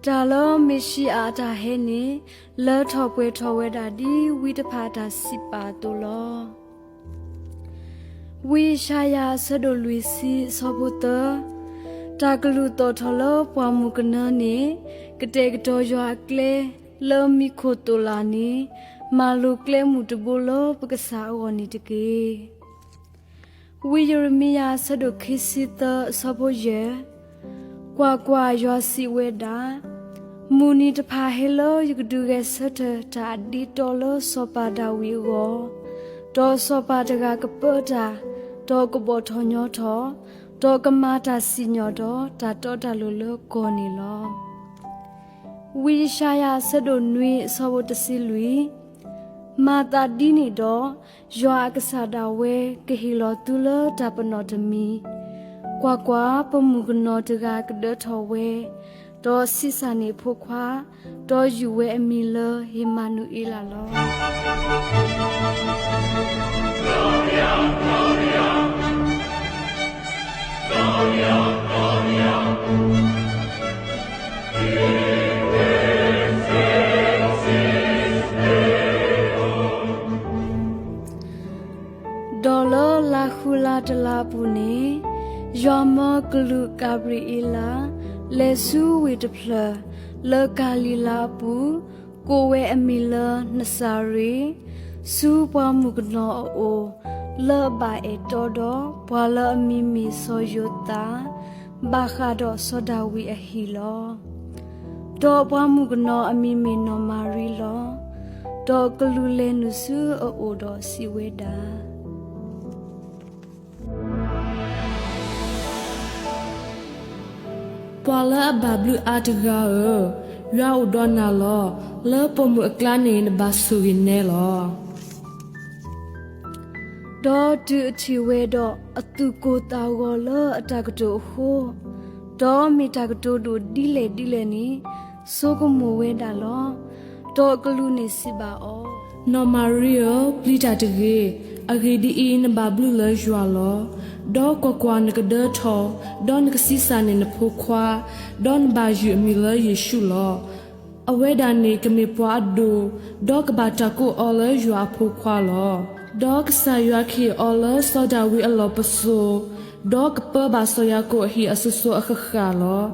တၢ်လၢမ့ၤၡံအၤအတၢ်ဟဲန့ၣ် လၢထီၣ်ပှဲၤထီၣ်ဝဲဒၣ်ဒ်ဝံတဖၣ်အတၢ်စံးပာ်အသိးလီၤ. ဝံယၡါယၤအဆၢဒိၣ်လွံၢ်ဆံအဆၢဖိသၢ, တၢ်ကလုၢ်သီၣ်ထီၣ်လၢပှၢ်မုၢ်ကနၢန့ၣ် ကတဲာ်ကတီၤယွၤအကျဲ လၢမံခိၣ်သိၣ်လးန့ၣ် မၤလိၤကျဲမုၢ်တဘိလၢပကစၢ်အဂီၢ်န့ၣ်တက့ၢ်. ဝံယံးရမံယၤအဆၢဒိၣ်ခံဆံသၢအဆၢဖိယဲၢ်, ကွၢ်ကွၢ်, ယွၤစံးဝဲဒၣ်, မုၢ်နံၤတဖၣ်ဟဲလၢယကဒုးဂဲၤဆၢထၢၣ်တၢ်အဒ့တီလၢစီၤပၤဒၤဝံးအဂီၢ်, ဒီးစီၤပၤတဂၤကပၢတၢ်, ဒီးကဘီၣ်ထီၣ်ညီထီၣ်, ဒီးကမၤတၢ်စံၣ်ညီၣ်ဒီးတၢ်တီတၢ်လိၤလၢကီၢ်န့ၣ်လီၤ. ဝံယၡါယၤအဆၢဒိၣ်နွံအဆၢဖိတဆံလွံၢ်, မၤသးဒ်န့ၣ်ဒီး, ယွၤအကစၢ်ဒၣ်ဝဲကဟ့ၣ်လီၤသုလၢတၢ်ပနီၣ်တမံၤ, ကွၢ်ကွၢ်, ပမုၢ်ကနီၤတဂၤကဒၢထီၣ်ဝဲ, ဒီးဆံးစၢ်န့ၢ်အဖိခွါ, ဒီးယုၢ်ဝဲအမံၤလၢအ့မၤနူၤအ့လးလီၤ. ဒီးလၢလါဃုလါတလါအပူၤန့ၣ်, ယွၤမၢကလူးကၤဘြံၤအ့လး လဲၤဆူဝ့ၢ်တဖျၢၣ် လၢကၤလံၤလါအပူၤ, ကိးဝဲအမံၤလၢနစၤရ့း, ဆူပှၤမုၣ်ကနီၤအအိၣ်, လၢအဘၣ်အဲၣ်တီဒီးပှၤလၢအမံၤမ့ၢ်စီၤယိၤသး, ဘၣ်ဃးဒီးစီၤဒၤဝံးအဟံၣ်လီၤ. ဒီးပှၤမုၣ်ကနီၤအမံၤမ့ၢ်နီၢ်မၤရံလီၤ. ဒီးကလူးလဲၤနုာ်ဆူအအိၣ်ဒီးစံးဝဲဒၣ်, ပှၤလၢအဘၣ်ဘျုးအါတဂၤဧၢ, ယွၤအိၣ်ဒီးနၤလီၤ. လၢပိာ်မုၣ်အကျါန့ၣ်နဘၣ်ဆိၣ်ဂ့ၤနဲလီၤ. ဒီးတုၤအထံၣ်ဝဲဒီးအသူၣ်ကိၢ်သးဂီၤလၢအတၢ်ကတိၤအဃိ, ဒီးမ့ၢ်တၢ်ကတိၤဒိၣ်ဒ်လဲၣ်ဒ်လဲၣ်န့ၣ်, ဆိကမိၣ်ဝဲဒၣ်လီၤ. ဒီးကလူးန့ၣ်စံးဘၣ်အီၤ, နီၢ်မၤရံဧၢ, ပျံၤတၢ်တဂ့ၤ. အဂ့ၢ်ဒ်အံၤ, နဘၣ်ဘျုးလၢယွၤလီၤ. ဒီးကွၢ်ကွၢ်, နကဒၢထီၣ်, ဒီးနကဆံးစၢ်န့ၢ်နဖိခွါ, ဒီးနဘၣ်ယုၢ်အမံၤလၢယ့ၣ်ၡူးလီၤ. အဝဲဒၣ်န့ၣ်ကမ့ၢ်ပှၤအဒိၣ်, ဒီးကဘၣ်တၢ်ကိးအီၤလၢယွၤအဖိခွါလီၤ. ဒီးကစၢ်ယွၤကဟ့ၣ်အီၤလၢစီၤဒၤဝံးအလီၢ်ပစိာ်, ဒီးကပၢဘၣ်စီၤယၤကိာ်အဟံၣ်အစိၤစိၤအဃၣ်ဃၣ်လီၤ.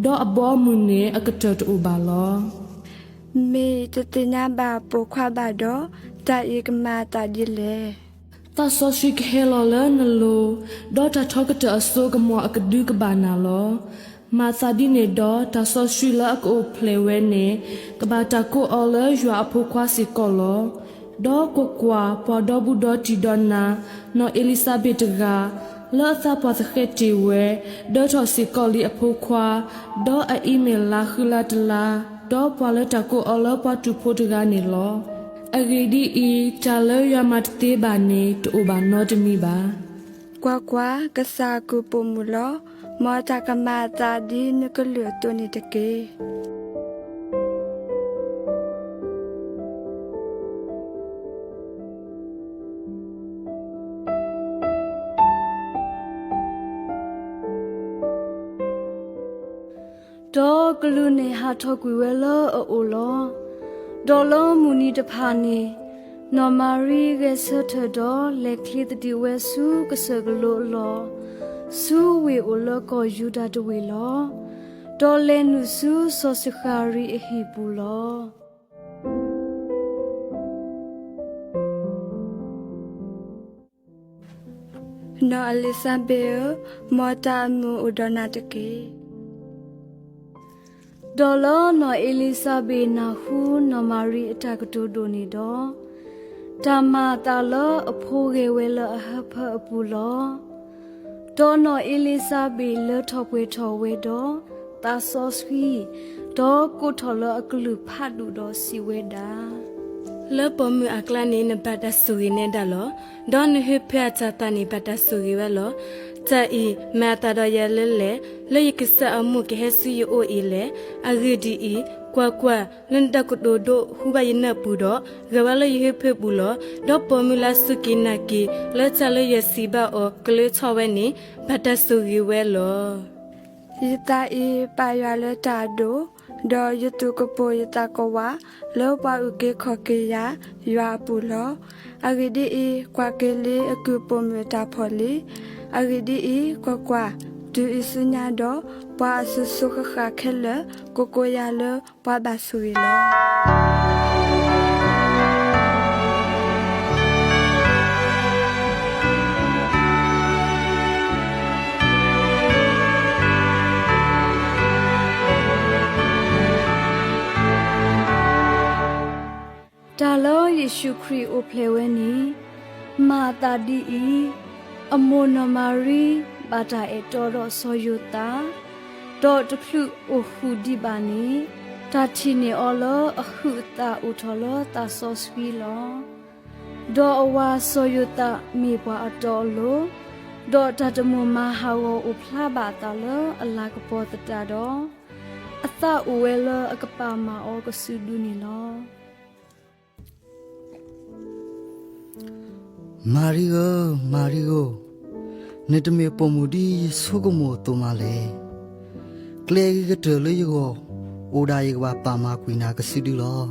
ဒီးအဘီအမုၢ်န့ၣ်အကတၢၢ်တအိၣ်ဘၣ်လီၤ. မ့ၢ်တသ့ၣ်ညါဘၣ်ပိာ်ခွါဘၣ်ဒီး, တၢ်အံၤကမၤအသးဒ်လဲၣ်. သးစီဆှံကဟဲလီၤလၢနလိၤ, ဒီးတၢ်ထီကတၢၢ်အစိကမီၤအကဒုကဘၣ်နၤလီၤ. မၤသးဒ်န့ၣ်ဒီး တၢ်စီဆှံလၢအကအိၣ်ဖျဲၣ်ဝဲန့ၣ် ကဘၣ်တၢ်ကိးအီၤလၢယွၤအဖိခွါစ့ၢ်ကီးလီၤ. ဒီးကွၢ်ကွၢ်, ပှၤဒီဘူးဒီတံၢ်ဒီးနၤ, နီၢ်အ့လံၤစဘ့းတဂၤ, လၢအသးပှၢ်သဃဲးတ့ၢ်ဝဲ, ဒၢထီၣ်စ့ၢ်ကီးလံအဖိခွါ, ဒီးအအံၤမ့ၢ်လါဃုလါတလါ, ဒီးပှၤလၢတၢ်ကိးအီၤလၢပှၤတူၢ်ဖိတဂၤန့ၣ်လီၤ. အဂ့ၢ်ဒ်အံၤ, တၢ်လၢယွၤမၤတသ့ဘၣ်န့ၣ် တအိၣ်ဘၣ်နီတမံၤဘၣ်. ကွၢ်ကွၢ်, ကစၢ်အကုၢ်ပိာ်မုၣ်လီၤ. မ်တၢ်ကမၤအသးဒ်နကလုၢ်အသိးန့ၣ်တက့ၢ်. ဒီးကလူးန့ၣ်ဟးထီၣ်ကွံာ်ဝဲလၢအအိၣ်လီၤ. ဒီးလၢမုၢ်နံၤတဖၣ်န့ၣ်, နီၢ်မၤရံဂဲၤဆၢထၢၣ်ဒီးလဲၤချ့သဒံးဝဲဆူကစၢၢ်ကလိအလီၢ်, ဆူဝ့ၢ်အိၣ်လၢကီၢ်ယူဒၤတဝ့ၢ်လီၤ. ဒီးလဲၤနုာ်ဆူစီၤစဃၤရံအဟံၣ်ပူၤလီၤ. နီၢ်အ့လံၤစဘ့းဧၢ, မ်တၢ်အမုာ်အိၣ်ဒီးနၤတက့ၢ်. ဒီးလၢနီၢ်အ့လံၤစဘ့းနၢ်ဟူနီၢ်မၤရံအတၢ်ကတိၤဒိၣ်န့ၣ်ဒီး, တၢ်မၤအသးလၢအဖိဂဲၤဝဲလၢအဟၢဖၢအပူၤလီၤ. ဒီးနီၢ်အ့လံၤစဘ့းလၢထီၣ်ပှဲၤထီၣ်ဝဲဒီးသးစီဆှံ, ဒီးကိးထီၣ်လၢအကလုၢ်ဖးဒိၣ်ဒီးစံးဝဲဒၣ်, လၢပိာ်မုၣ်အကျါန့ၣ်နဘၣ်တၢ်ဆိၣ်ဂ့ၤနဲဒၣ်လီၤ. ဒီးနဟၢဖၢအတၤသၣ်န့ၣ်ဘၣ်တၢ်ဆိၣ်ဂ့ၤဝဲလီၤ. တၢ်အံၤမၤအသးဒီးယၤလၢလဲၣ်, လၢယကစၢ်အမူၢ်ကဟဲဆူယအိၣ်အံၤလဲၣ်. အဂ့ၢ်ဒ်အံၤ, ကွၢ်ကွၢ်, လၢနတၢ်ကတိၤဒိဟူဘၣ်ယနၢ်ပူၤဒီး, ဂဲၤဝဲလၢယဟၢဖၢပူၤလီၤ. ဒီးပိာ်မုၣ်လၢအစူၢ်က့ၤနာ်က့ၤလၢတၢ်လၢယွၤစံးဘၣ်အီၤကလၢထီၣ်ဝဲန့ၣ်, ဘၣ်တၢ်ဆိၣ်ဂ့ၤဝဲလီၤ. ယသးအံၤပာ်ယွၤလၢတၢ်အဒိၣ်, ဒီးယသူၣ်ကပိာ်ယသးကဝးလၢပှၤအုၣ်က့ၤခီၣ်က့ၤယၤယွၤအပူၤလီၤ. အဂ့ၢ်ဒ်အံၤ, ကွၢ်က့ၤလံ, အကုၢ်ပိာ်မုၣ်အတၢ်ဖီၣ်လံ. အဂ့ၢ်ဒ်အံၤ, ကွၢ်ကွၢ်, တုၤအံၤဆူညါဒီး, ပှၤအစိၤစိၤဃၣ်ဃၣ်ခဲလၢာ် ကကိးယၤလၢပှၤဘၣ်ဆိၣ်ဂ့ၤလီၤ. တၢ်လၢယ့ၣ်ၡူးခရံာ်အိၣ်ဖျဲၣ်ဝဲန့ၣ်, မၤအသးဒ်အံၤ, အမိၢ်နီၢ်မၤရံဘၣ်တၢ်အဲၣ်တီဒီးစီၤယိၤသး, ဒီးတချုးအိၣ်ဃုာ်ဒံးဘၣ်န့ၣ်, တၢ်ထံၣ်န့ၢ်အီၤလၢအဟုးအသးအိၣ်ထီၣ်လၢသးစီဆှံလီၤ. ဒီးအဝၤစီၤယိၤသးမ့ၢ်ပှၤအတီအလိၤ, ဒီးတၢ်တမိၣ်မၤဟးဂီၤအိၣ်ဖျါဘၣ်အသးလၢအလၤကပီၤသတးဒီး, အသးအိၣ်ဝဲလၢအကပာ်မၢ်အီၤကစုဒုန့ၣ်လီၤ. မၤရံဧၢ, မၤရံဧၢ, နတမ့ၢ်ပိာ်မုၣ်ဒ်ယဆိကမိၣ်အသိးမးလဲၣ်. ကျဲအဂ့ၤကတၢၢ်လၢယဂီၢ်, အိၣ်ဒၣ်ယကဘၣ်ပာ်မၢ်ကွံာ်နၤကစုဒုလီၤ.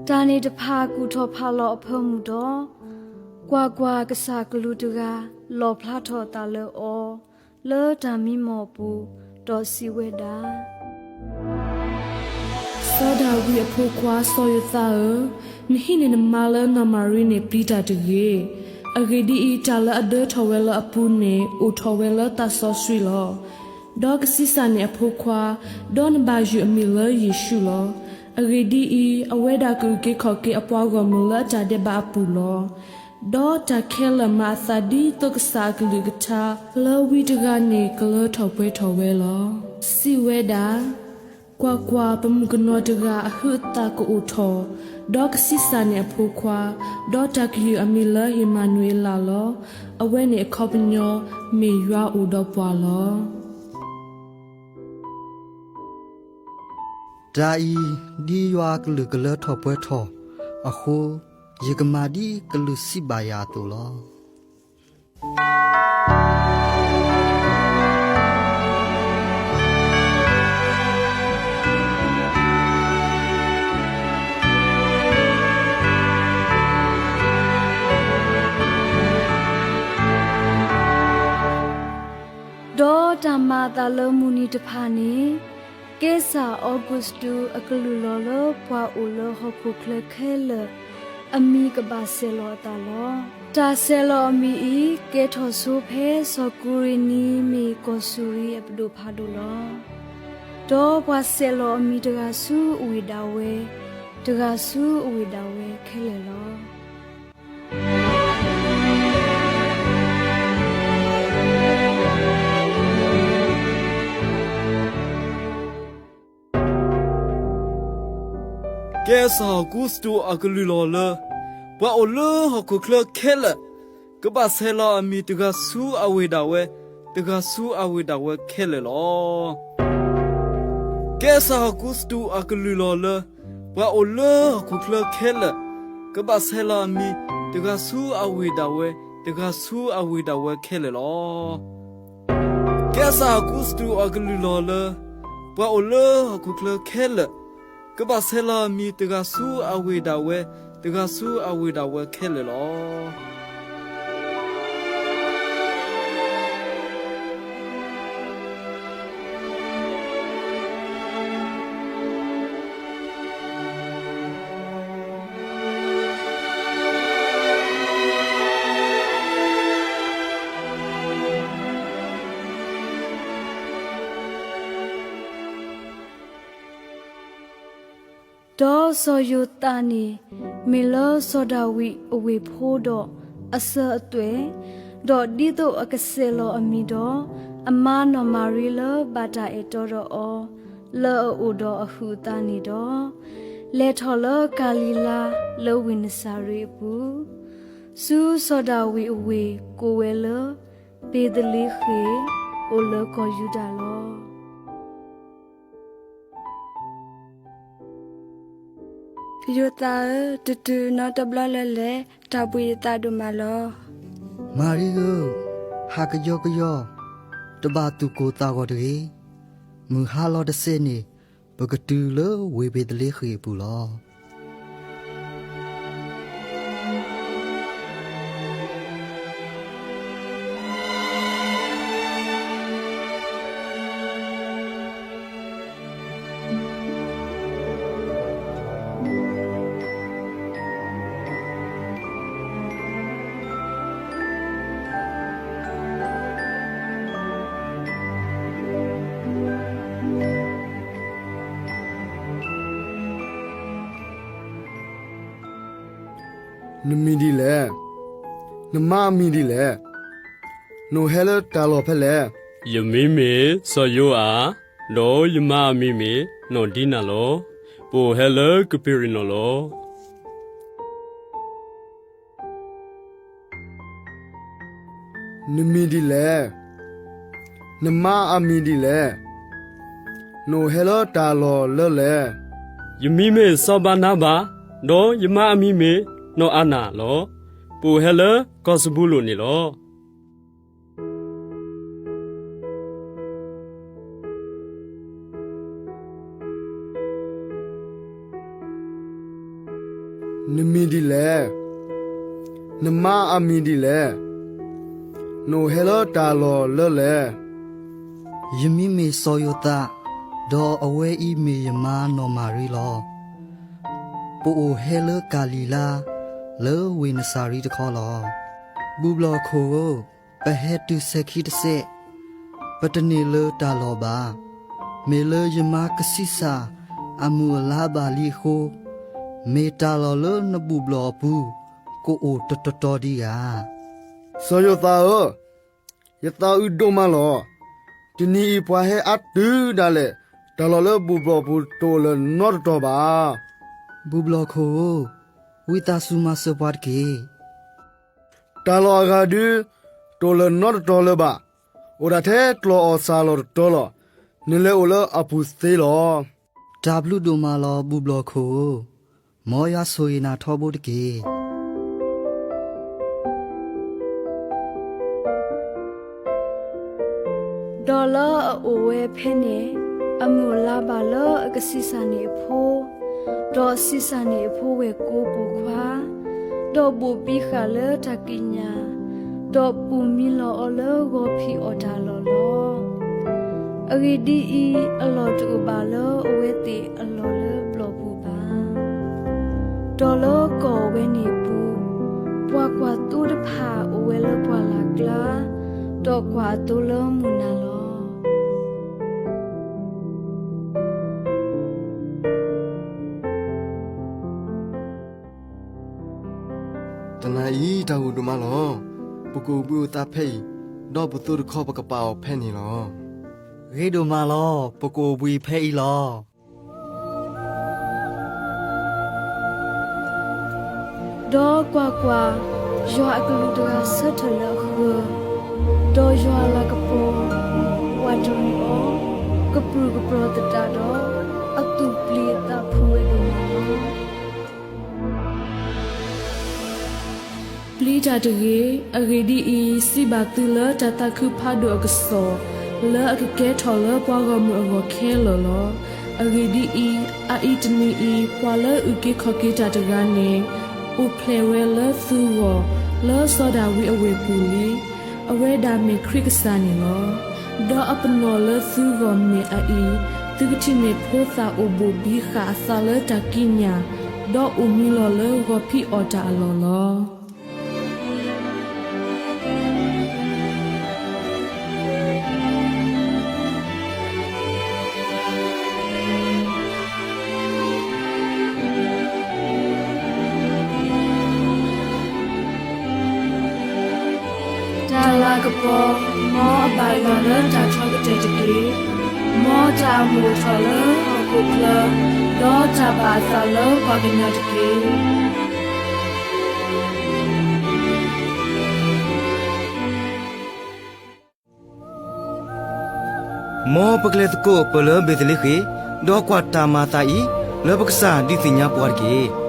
တၢ်န့ၣ်တဖၣ်ကူၣ်ထီၣ်ဖးလီၤအဖၢမုၢ်ဒီး, ကွၢ်ကွၢ်, ကစၢ်ကလူးတဂၤလီၣ်ဖျါထီၣ်အသးလၢအီၤ လၢတၢ်မံမီၢ်အပူၤ, ဒီးစံးဝဲဒၣ်, စီၤဒၤဝံးအဖိခွါစီၤယိၤသးဧၢ, နဟံးန့ၢ်နမါလၢနီၢ်မၤရံန့ၣ်ပျံၤတၢ်တဂ့ၤ. အဂ့ၢ်ဒ်အံၤ, တၢ်လၢအဒၢထီၣ်ဝဲလၢအပူၤန့ၣ် အိၣ်ထီၣ်ဝဲလၢသးစီဆှံလီၤ. ဒီးကဆံးစၢ်န့ၢ်အဖိခွါ, ဒီးနဘၣ်ယုၢ်အမံၤလၢယ့ၣ်ၡူးလီၤ. အဂ့ၢ်ဒ်အံၤ, အဝဲဒၣ်ကအုၣ်က့ၤခီၣ်က့ၤအပှၤဂီၢ်မုၢ်လၢအတၢ်ဒဲးဘးအပူၤလီၤ. ဒီးတၢ်ခဲလၢာ်မၤအသးဒ်သိးကစၢ်အကလုၢ်ကထါ, လၢဝံတဂၤန့ၣ်ကလၢထီၣ်ပှဲၤထီၣ်ဝဲလီၤ. စံးဝဲဒၣ်, ကွၢ်ကွၢ်, ပမုၣ်ကနီၤတဂၤအဟုးအသးကအိၣ်ထီၣ်, ဒီးကဆံးစၢ်န့ၢ်အဖိခွါ, ဒီးတၢ်ကယုၢ်အမံၤလၢအ့မၤနူၤအ့လးလီၤ. အဝဲန့ၣ်အခီပညီမ့ၢ်ယွၤအိၣ်ဒီးပှၤလီၤ. တၢ်အံၤ, ဒ်ယွၤအကလုၢ်ကလၢထီၣ်ပှဲၤထီၣ်အဃိ, ယကမၤဒ်ကလူးစံးဘၣ်ယၤအသိးလီၤ. ဒီးတၢ်မၤအသးလၢမုၢ်နံၤတဖၣ်န့ၣ်, ကဲစၢ်အီကူးစတူးအကလုၢ်လီၤလၢပှၤအိၣ်လၢဟီၣ်ခိၣ်ချၢခဲလၢာ် အမံၤကဘၣ်ဆဲးလီၤအသးလီၤ. တၢ်ဆဲးလီၤအမံၤအံၤ ကဲထီၣ်ဆိဖဲစီၤကူၤရ့နံမ့ၢ်ကီၢ်စူၤရံအပဒိၣ်ဖးဒိၣ်လီၤ. ဒီးပှၤဆဲးလီၤအမံၤတဂၤဆူအဝ့ၢ်ဒၣ်ဝဲ, တဂၤဆူအဝ့ၢ်ဒၣ်ဝဲခဲလၢာ်လီၤ. ကဲစၢ်အီကူးစတူးအကလုၢ်လီၤလၢ ပှၤအိၣ်လၢဟီၣ်ခိၣ်ချၢခဲလၢာ် ကဘၣ်ဆဲးလီၤအမံၤတဂၤဆူအဝ့ၢ်ဒၣ်ဝဲ, တဂၤဆူအဝ့ၢ်ဒၣ်ဝဲခဲလၢာ်လီၤ. ကဲစၢ်အီကူးစတူးအကလုၢ်လီၤလၢ ပှၤအိၣ်လၢဟီၣ်ခိၣ်ချၢခဲလၢာ် ကဘၣ်ဆဲးလီၤအမံၤ တဂၤဆူအဝ့ၢ်ဒၣ်ဝဲ, တဂၤဆူအဝ့ၢ်ဒၣ်ဝဲခဲလၢာ်လီၤ. ကဲစၢ်အီကူးစတူးအကလုၢ်လီၤလၢ ပှၤအိၣ်လၢဟီၣ်ခိၣ်ချၢခဲလၢာ် ကဘၣ်ဆဲးလီၤအမံၤ တဂၤဆူအဝ့ၢ်ဒၣ်ဝဲ, တဂၤဆူအဝ့ၢ်ဒၣ်ဝဲခဲလၢာ်လီၤ. ဒီးစီၤယိၤသးန့ၣ် မ့ၢ်လၢစီၤဒၤဝံးအဝ့ၢ်ဖိဒီးအစၢၤအသွဲၣ်, ဒီးဒ်သိးအကဆဲးလီၤအမံၤဒီး အမါနီၢ်မၤရံလၢဘၣ်တၢ်အဲၣ်တီဒီးအီၤ လၢအအိၣ်ဒီးအဟုးအသးန့ၣ်ဒီး, လဲၤထီၣ်လၢကၤလံၤလါလၢဝ့ၢ်နစၤရ့းအပူၤ, ဆူစီၤဒၤဝံးအဝ့ၢ်ကိးဝဲလၢ ဘ့ၤသလ့ဃ့ၣ် အိၣ်လၢကီၢ်ယူဒၤလီၤ. ယိၤသးဧၢ, တတုၤနီတဘျီလၢၤလဲၣ်, တၢ်ဘှံးယသးဒိၣ်မးလီၤ. မၤရံဧၢ, ဟးကယီကယီ, တဘၣ်သူၣ်ကိၢ်သးဂီၤတဂ့ၤ. မုၢ်ဟါလီၤတစဲးန့ၣ် ပကတုၤလၢဝ့ၢ်ဘ့ၤသလ့ဃ့ၣ်အပူၤလီၤ. နမံၤဒ်လဲၣ်. နမါအမံၤဒ်လဲၣ်. နအိၣ်ဟဲလၢတၢ်လီၢ်ဖဲလဲၣ်. ယမံၤမ့ၢ်စီၤယိၤအၤ, ဒီးယမါအမံၤမ့ၢ်နီၢ်ဒံနၤလီၤ. ပအိၣ်ဟဲလၢကပ့းရံၣ်နီၣ်လီၤ. နမံၤဒ်လဲၣ်. နမါအမံၤဒ်လဲၣ်. နအိၣ်ဟဲလၢတၢ်လီၢ်လၢလဲၣ်. ယမံၤမ့ၢ်စီၤဘၤနၤဘၤ, ဒီးယမါအမံၤမ့ၢ်နီၢ်အၤနၤလီၤ. ပအိၣ်ဟဲလၢကီၢ်စဘူလိၣ်န့ၣ်လီၤ. နမံၤဒ်လဲၣ်. နမါအမံၤဒ်လဲၣ်. နအိၣ်ဟဲလၢတၢ်လီၢ်လၢလဲၣ်. ယမံၤမ့ၢ်စီၤယိၤသး, ဒီးအဝဲအံၤမ့ၢ်ယမါနီၢ်မၤရံလီၤ. ပအိၣ်ဟဲလၢကၤလံၤလါ, လၢဝ့ၢ်နစၤရ့းတခီလီၤ. ဘူၣ်ဘျီၣ်ခိၣ်ဧၢ, ပဟဲတုၤစဲၤခံတစဲး, ပတန့ၢ်လၢတၢ်လီၢ်ဘၣ်. မ့ၢ်လၢယမါကဆံးစၢ်အမုၢ်အလါဘၣ်လံအဃိ, မ့ၢ်တၢ်လီၢ်လၢနဘူၣ်ဘျီၣ်အပူၤ ကအိၣ်တတီၤတီၤဒံးဧါ. စီၤယိၤသးဧၢ, ယသးအုးဒိၣ်မးလီၤ. တနံၤအံၤပှၤဟဲအါတုၤဒၣ်လဲာ် တၢ်လီၢ်လၢဘူၣ်ဘျီၣ်အပူၤတအိၣ်လၢၤနီတတီၤဘၣ်. ဘူၣ်ဘျီၣ်ခိၣ်ဧၢ, ဝံသးစူၤမၤစၢၤပှၤတက့ၢ်. တၢ်လီၢ်အဂၤဒု တအိၣ်လၢၤနီတတီၤလၢၤဘၣ်. အိၣ်ဒၣ်ထဲကျီၢ်အီၣ်စၢ်လီၢ်တတီၤလီၤ. နလဲၤအိၣ်လၢအပူၤသ့လီၤ. တၢ်ဘျုးဒိၣ်မးလီၤဘူၣ်ဘျီၣ်ခိၣ်ဧၢ, မ်ယွၤဆိၣ်ဂ့ၤနၤထီဘိတက့ၢ်. ဒီးလၢအအိၣ်ဝဲဖဲန့ၣ်, အမုၢ်အလါဘၣ်လၢအကဆံးစၢ်န့ၢ်အဖိ, ဒီးဆံးစၢ်န့ၢ်အဖိဝဲၢ်ကိာ်ပိာ်ခွါ, ဒီးဘိၣ်ဘံဃာ်လၢတၢ်ကံးညာ်, ဒီးပိာ်မံလီၤအီၤလၢဂီၤဖံးအီၣ်တၢ်အလီၢ်လီၤ. အဂ့ၢ်ဒ်အံၤ, အလီၢ်တအိၣ်ဘၣ်လၢအဝဲသ့ၣ်အလီၢ်လၢဘျီၣ်ပူၤဘၣ်. ဒီးလၢကီၢ်ဝဲန့ၣ်အပူၤ, ပှၤကွၢ်သိတဖၣ်အိၣ်ဝဲလၢပှၢ်လၢ်ကျါ, ဒီးကွၢ်အသိလၢမုၢ်နၤလီၤ. တနၤအံၤတၢ်ဂိၢ်ဒိၣ်မးလီၤ. ပကအိၣ်ဘှံးအိၣ်သါဖဲအံၤ, ဒီးပသိတခီပကပာ်အီၤဖဲန့ၣ်လီၤ. ဂ့ၤဒိၣ်မးလီၤ. ပကအိၣ်ဘှံးဖဲအံၤလီၤ. ဒီးကွၢ်ကွၢ်, ယွၤအကလူးတဂၤဆၢထၢၣ်လၢအဃၢၤ, ဒီးယွၤအလၤကပီၤဝးတရံးအီၤ, ကပြုၢ်ကပြီၤသတးဒီး, အသူၣ်ပျံၤအသးဖုးဝဲဒိၣ်မးလီၤ. ပျံၤတၢ်တဂ့ၤ. အဂ့ၢ်ဒ်အံၤ, စံးဘၣ်သုလၢတၢ်သးခုဖးဒိၣ်အကစီၣ်, လၢအကကဲထီၣ်လၢပှၤဂီၢ်မုၢ်အဂီၢ်ခဲလၢာ်လီၤ. အဂ့ၢ်ဒ်အံၤ, အအံၤတနံၤအံၤ ပှၤလၢအုၣ်က့ၤခီၣ်က့ၤတၢ်တဂၤန့ၣ်, အိၣ်ဖျဲၣ်ဝဲလၢသုဂီၢ်, လၢစီၤဒၤဝံးအဝ့ၢ်ပူၤလံ. အဝဲဒၣ်မ့ၢ်ခရံာ်ကစၢ်န့ၣ်လီၤ. ဒီးအပနီၣ်လၢသုဂီၢ်မ့ၢ်အအံၤ, သုကထံၣ်န့ၢ်ဖိသၣ်အိၣ်ဘိၣ်ဘံဃာ်အသးလၢတၢ်ကံးညာ်, ဒီးအိၣ်မံလီၤလၢဂီၤဖံးအီၣ်တၢ်အလီၢ်လီၤ. တၢ်လၤကပီၤ, မ်အဘၣ်ယွၤလၢတၢ်ထီကတၢၢ်တက့ၢ်. မ်တၢ်အိၣ်မူအိၣ်ထီၣ်လၢဟီၣ်ခိၣ်ချၢ, ဒီးတၢ်ဘၣ်အသးလၢပှၤကညီတက့ၢ်. မ်ပကလဲၤသကိးပၢၢ်လၢဘ့ၤသလ့ဃ့ၣ်, ဒီးကွၢ်တၢ်မၤအသးအံၤ လၢပကစၢ်ဒုးသ့ၣ်ညါပှၤတက့ၢ်. တၢ်လၤကပီၤ,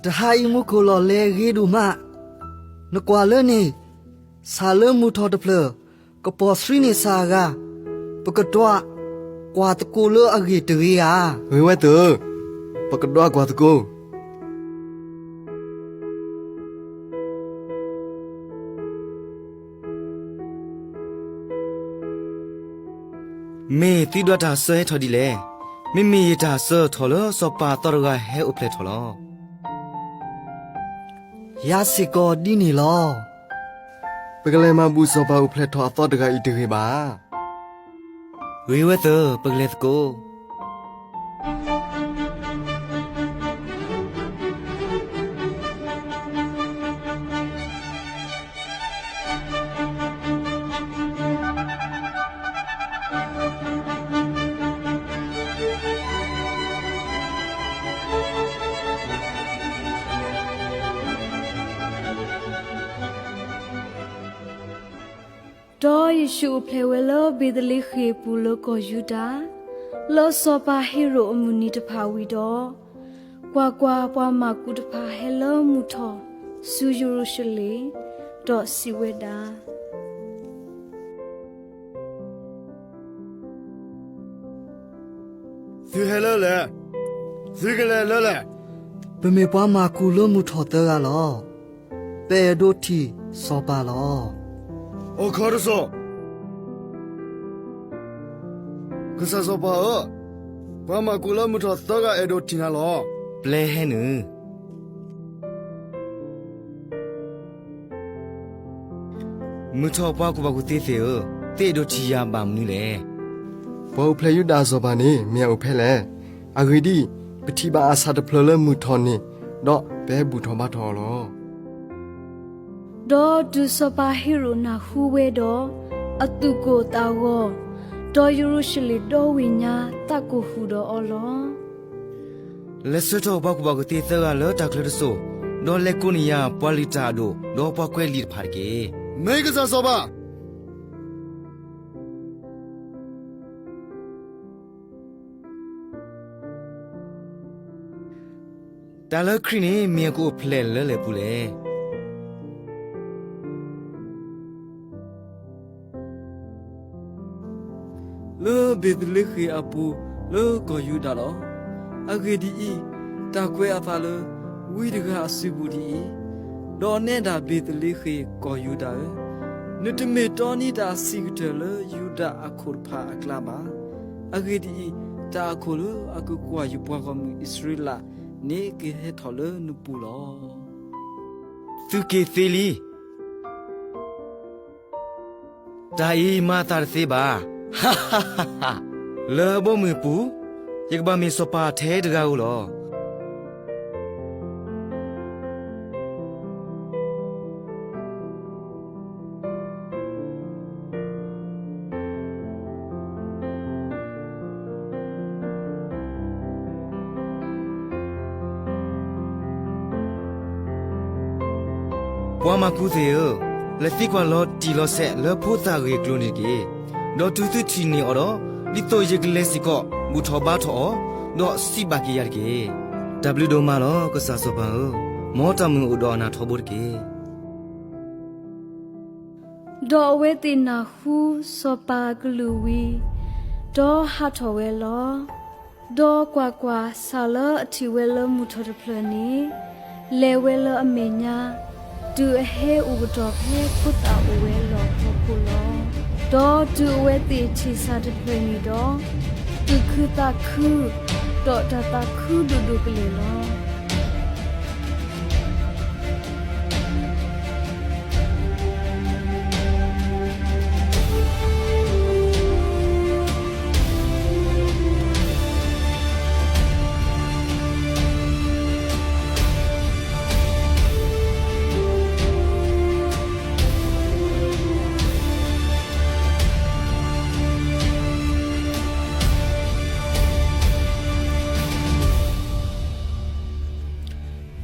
တဟါအံၤမူခိၣ်လီၤလဲဂ့ၤဒိၣ်မး, နကွၢ်လၢန့ၣ်, ဆၣ်လၢမုၢ်ထီၣ်တဖျၢၣ် ကပီၤဆှံန့ၢ်ဆၣ်အဂၤ, ပကဒွးကွၢ်သကိးလၢအဂ့ၢ်တဂ့ၤဧါ. ဂ့ၤဝဲသၢၣ်ဧၢ, ပကဒွးကွၢ်သကိး. မ့ၢ်သုဒွးတၢ်ဆၢဟဲထီၣ်ဒ်လဲၣ်. မ့မ့ၢ်ယတၢ်ဆၢထီၣ်လၢစီၤပၤအသီတဂၤဟဲအိၣ်ဖျဲၣ်ထီၣ်လီၤ. ယၤစ့ၢ်ကီးဒ်န့ၣ်လီၤ. ပကလဲၤမၤဘူၣ်စီၤပၤအိၣ်ဖျဲၣ်ထီၣ်အသီတဂၤအံၤတဂ့ၤဘၣ်. ဂ့ၤဝဲသၢၣ်ဧၢ, ပကလဲၤသကိး. ဒီးယ့ၣ်ၡူးအိၣ်ဖျဲၣ်ဝဲလၢဘ့းသလ့ဃ့ၣ်အပူၤလၢကီၢ်ယူဒၤ, လၢစီၤပၤဟ့ရိၣ်အမုၢ်နံၤတဖၣ်ဝံၤဒီး, ကွၢ်ကွၢ်, ပှၤမၢ်ကူးတဖၣ်ဟဲလၢမုၢ်ထီၣ်ဆူယရူၤၡလ့ၣ်, ဒီးစံးဝဲဒၣ်, သုဟဲလၢလဲၣ်, သုကလဲၤလၢလဲၣ်. ပမ့ၢ်ပှၤမၢ်ကူးလၢမုၢ်ထီၣ်သၢဂၤလီၤ. ပအဲၣ်ဒိးထံၣ်စီၤပၤလီၤ. အိၣ်ခိးတစိၢ်, ကစၢ်စီၤပၤဧၢ, ပှၤမၢ်ကူးလၢမုၢ်ထီၣ်သၢဂၤအဲၣ်ဒိးထံၣ်နၤလီၤ. ပျဲဟဲနုာ်. မုၢ်ထီၣ်ပှၤကူၣ်ဘၣ်ကူၣ်သ့သ့ၣ်ဧၢ, သုအဲၣ်ဒိးထံၣ်ယၤဘၣ်မနုၤလဲၣ်. ပှၤအိၣ်ဖျဲၣ်ယူဒၤအစီၤပၤန့ၣ် မ့ၢ်အအိၣ်ဖဲလဲၣ်. အဂ့ၢ်ဒ်အံၤ, ပထံၣ်ဘၣ်အဆၣ်တဖျၢၣ်လၢမုၢ်ထီၣ်န့ၣ်, ဒီးပဘူၣ်ထီၣ်ဘါထီၣ်အီၤလီၤ. ဒီးတုၤစီၤပၤဟ့ရိၣ်နၢ်ဟူဝဲဒီး, အသူၣ်ကိၢ်သးဂီၤ, ဒီးယရူၤၡလ့ၣ်ဒီဝ့ၢ်ညါသးကိၢ်ဃုာ်ဒီးအီၤလီၤ. လဲၤဆှၢထီၣ်ပှၤကူၣ်ဘၣ်ကူၣ်သ့သၢဂၤလၢတၢ်ချၢတစိၢ်, ဒီးလဲၤကိးန့ၢ်ယၤပှၤလုၢ်တၢ်အဒိၣ်, ဒီးပှၤကွဲးလံာ်တဖၣ်တက့ၢ်. မ့ၢ်ကစၢ်စီၤပၤ. တၢ်လၢခရံာ်န့ၣ် မ့ၢ်အကအိၣ်ဖျဲၣ်လၢလဲၣ်ပူၤလဲၣ်. လၢဘ့းသလ့ဃ့ၣ်အပူၤလၢကီၢ်ယူဒၤလီၤ. အဂ့ၢ်ဒ်အံၤ, တၢ်ကွဲးအသးလၢ ဝံတဂၤအစုပူၤဒ်အံၤ, ဒီးနဲဒၣ်ဘ့းသလ့ဃ့ၣ်ကီၢ်ယူဒၤဧၢ, နတမ့ၢ်တီနံၤတၢ်အဆံးကတၢၢ်လၢယူဒၤအခိၣ်တဖၣ်အကျါဘၣ်. အဂ့ၢ်ဒ်အံၤ, တၢ်အခိၣ်လၢအကကွၢ်ယပှၤဂီၢ်မုၢ်အံၣ်စရ့လးန့ၣ်ကဟဲထီၣ်လၢနပူၤလီၤ. သုက့ၤသ့လံ. တၢ်အံၤမၤအသးတသ့ဘၣ်. လၢအဘီအမုၢ်အပူၤ, ယကဘၣ်မ့ၢ်စီၤပၤထဲတဂၤဧိၤလီၤ. ပှၤမၢ်ကူးသ့ၣ်ဧၢ, လဲၤသံကွၢ်လီၤတံၢ်လီၤဆဲးလၢဖိသၣ်ဂ့ၢ်အကျိၤန့ၣ်တက့ၢ်. ဒီးတုၤသုထံၣ်န့ၢ်အီၤဒီး, ဒ်သိးယကလဲၤစ့ၢ်ကီးဘူၣ်ထီၣ်ဘါထီၣ်အီၤ, ဒီးစံးဘၣ်က့ၤယၤတက့ၢ်. တၢ်ဘျုးဒိၣ်မးလီၤ ကစၢ်စီၤပၤဧၢ, မ်တၢ်မုာ်အိၣ်ဒီးအနၢ်ထီဘိတက့ၢ်. ဒီးအဝဲသ့ၣ်နၢ်ဟူစီၤပၤအကလုၢ်ဝံၤ, ဒီးဟးထီၣ်ဝဲလီၤ. ဒီးကွၢ်ကွၢ်, ဆၣ်လၢအထံၣ်ဝဲလၢမုၢ်ထီၣ်တဖျၢၣ်န့ၣ်, လဲၤဝဲလၢအမဲာ်ညါ, တုၤအဟဲအိၣ်ကတီၢ်ဖဲဖိသၣ်အိၣ်ဝဲအလီၢ်အဖီခိၣ်လီၤ. ဒီးတုၤအဝဲသ့ၣ်ထံၣ်ဆၣ်တဖျၢၣ်န့ၣ်ဒီး, သူၣ်ခုသးခု, ဒီးတၢ်သးခုဒိၣ်ဒိၣ်ကလဲာ်လီၤ.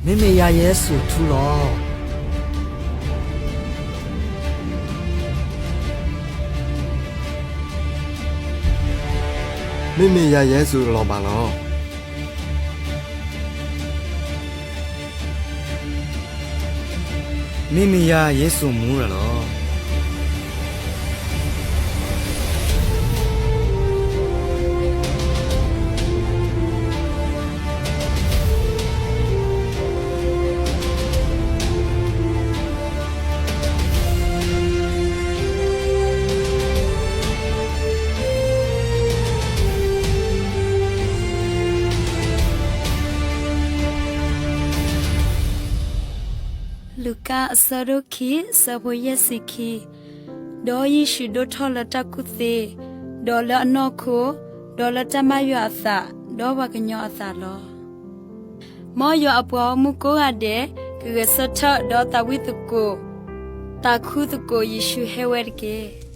မ့မ့ၢ်ယၤယဟဲစိာ်ထူလီၤ. မ့မ့ၢ်ယၤယဟဲစိာ်လီၤဘၣ်လီၤ. မ့ၢ်မယၤယ့ၣ်ၡူးမူရၤလီၤ. လူၤကၣ်အဆၢဒိၣ်ခံ အဆၢဖိယဲၢ်ဆံခံ, ဒီးယ့ၣ်ၡူးဒိၣ်ထီၣ်လၢတၢ်ကူၣ်သ့, ဒီးလၢအနီၢ်ခိ, ဒီးလၢတၢ်မၤယွၤအသး, ဒီးပှၤကညီအသးလီၤ. မ်ယွၤအပှၤဂီၢ်မုၢ်ကိးဂၤဒဲး ကဂဲၤဆၢထၢၣ်ဒီးသးဝံၣ်သကိး, သးခုသကိးယ့ၣ်ၡူးဟဲဝဲတက့ၢ်.